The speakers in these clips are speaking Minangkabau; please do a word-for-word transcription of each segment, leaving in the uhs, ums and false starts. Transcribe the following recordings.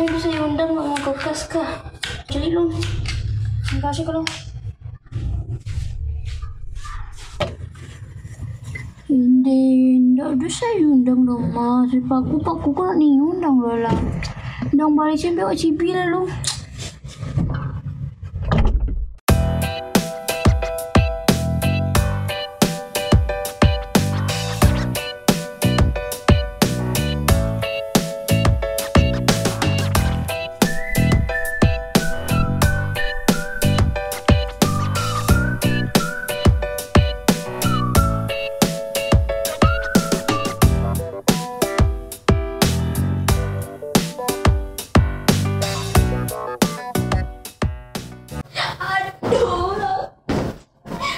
Bisa diundang nak mau kulkas kah? Jadi lu, kasih kalau. Indak, indak ado sai undang doh, Mas. Paku, paku ko nak diundang lo lah. Undang baliak sampai awak cibi lalu.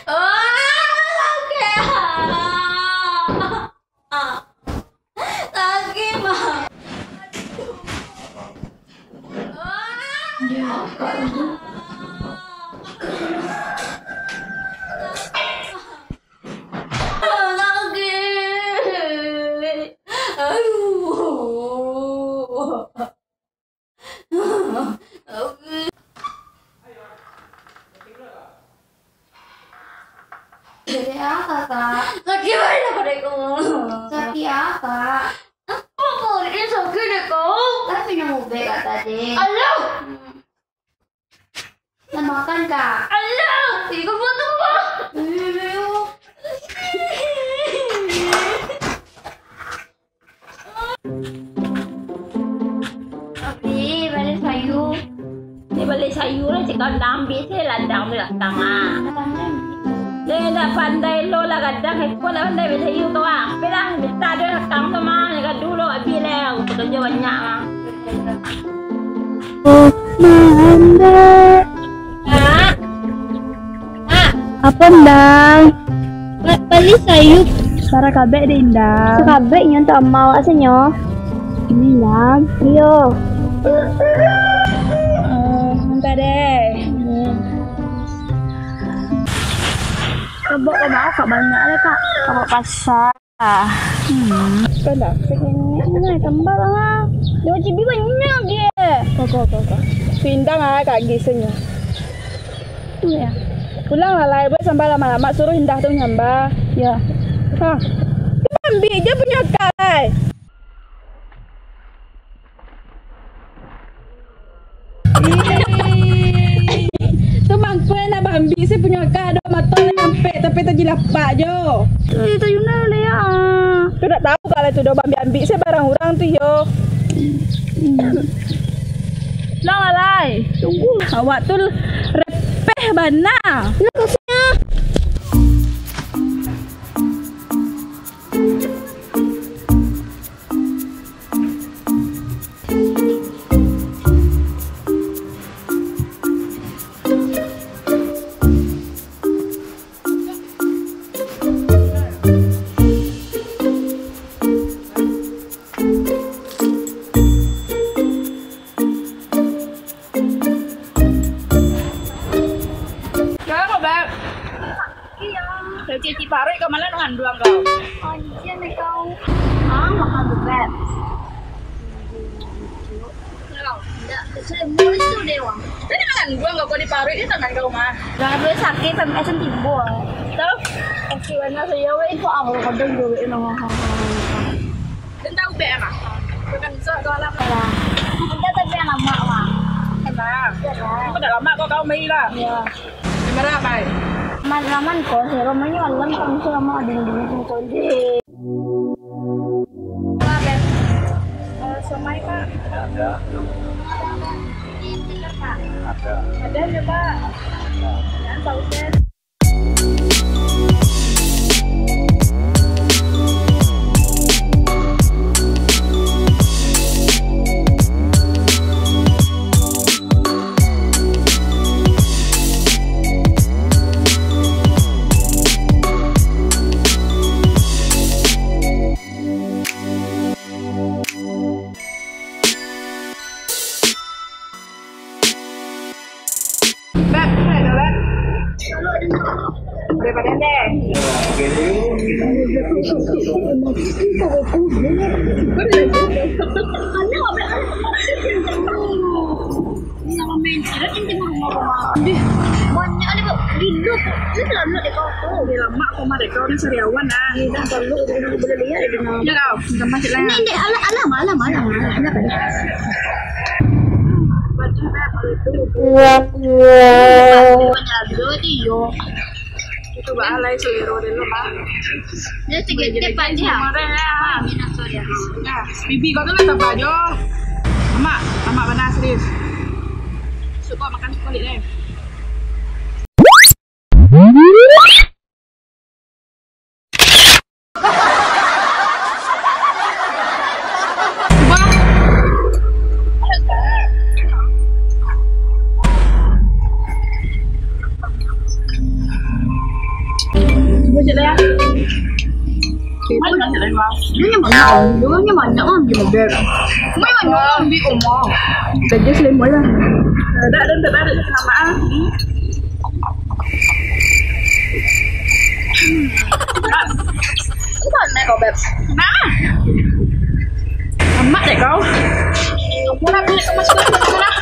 Aduh, sakik. Ah, sakik, Mak. Aduh. Ah. Sakik. Aduh. Sakik apa, Kak? Sakik badan aku, Dek. Sakik apa? Aku mau sakik, Dek, kau. Kan minum ubek, Kak, tadi. Alah. Hmm. Lah makan, Kak? Alah, tiga buah tu, Kak. Ayo, ayo. Abi, bali sayua. Ni bali sayua lah, cakap dah ambiak se ladang tu lakang, ah. Dia dah pandai lo lah, gadang, eko lah pandai bali sayua tu, ah. Apo lah, mintak duit lakang tu, mah. Gaduah lo, abih lah, karajo banyak, mah. Nak. Nak. Apo, Ndang? Ba-, bali sayua. Bara kabek dek Ndang? Sakabek nyo untuak ama awak se nyo. Ini, Ndang. Iyo. Eh, mantap deh. Abak ko baa, Kak, banyak deh, Kak. Abak pasar. Ah, hmm. Kan dah, segini, nah, tambah lah. Dua G B banyak je. Kau, kau, kau, kau. Pindang ah, Kak Gisenyo. Iya. Pulang lah, Lai. Buat sambah lama-lama, suruh Indah tu nyambah. Ya. Ha. Ambil je punyo Kak, Lai. Ih, tu mangko nak baambiak se punyo Kak, ado mato lah ampek, tapi tajilapak jo. Tu, itu Yuna le, ah. Tu dak tahu kalau tu dah baambiak-ambiak se barang urang tu yo. Nang lalai. Tunggu. Awak tu repeh bana. Lah, kasihnya. Kenapa, Beb? Sakik, ah. Sakik paruik kau, malah nak nganduang kau. Anjian deh kau. Ah, makan tu, Beb. Kau, ndak, saya mulus tu deh, Wang. Tadi nak nganduang kau, kau di paruik ni tangan kau mah. Jangan dulu sakik, P M S timbul. Tahu? Oke, warna saya, weh. Kok awal kadang juga, weh, nama. Dan tahu be mah. Bukan sok tu alam. Alah. Kita tapi yang lama, Mak. Kenal. Iya, kan? Kau dah lama kau, kau main lah. Iya. Di mana, Mai? Aman-aman kau, sih. Rumahnya alam, kamu selama dinding, dinding, kau di. Pak, Beb. Eh, somai, Pak. Ada. Ada. Ada ya, Pak. Jangan sausnya. Beb, mana Beb? Daripada deh. Anak Beb. Dia lamak kau mah dek kau ni sariawan ah. Ni dah kalau boleh lihat dia dengar. Ya kau, minta masuk lah. Ni dek alah alah malam malam malam. Kenapa dia? Banyak dah kalau itu. Banyak dulu dia yo. Itu bah alai selero dia lo bah. Dia sikit cepat dia. Kemarin ya. Nah, bibi kau tu lah tambah jo. Amak, amak bana serius. Suka makan kulit deh. Cuba cek dah. Mana cek dah? Mana banyak? Dia orang banyak ambil model. Mana banyak ambil rumah? Kerja selama lah. Ada ada tak ada nama ah. Bukan naik kau beb. Nah. Amat dek kau. Murah punya kau masuk ke sekolah.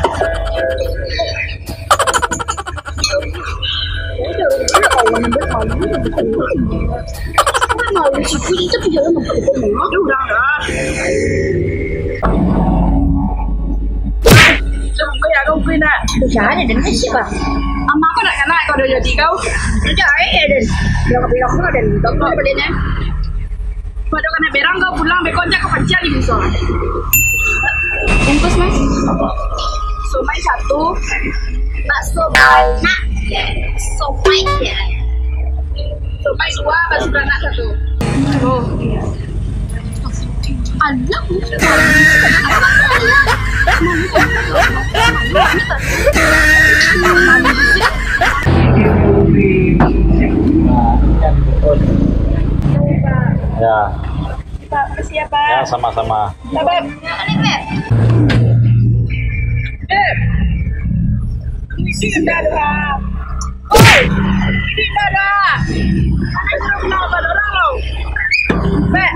Amak kau nak kanak kau dah jadi kau. Tidak, eh, eh, Den. Bilang, bilang, Den. Kau boleh, Den. Pado kanai berang kau pulang, beko aja kau pancian di musola. Bungkus, Mas. Somai satu, bakso banyak, somai, somai dua, bakso beranak satu. Oh, iya. Alah, Ya. Pak, makasih ya, Pak. Ya, sama-sama. Sabar. Eh. Ini sih enggak ada. Oi, ini enggak ada. Mana kenal pada orang lo? Bek.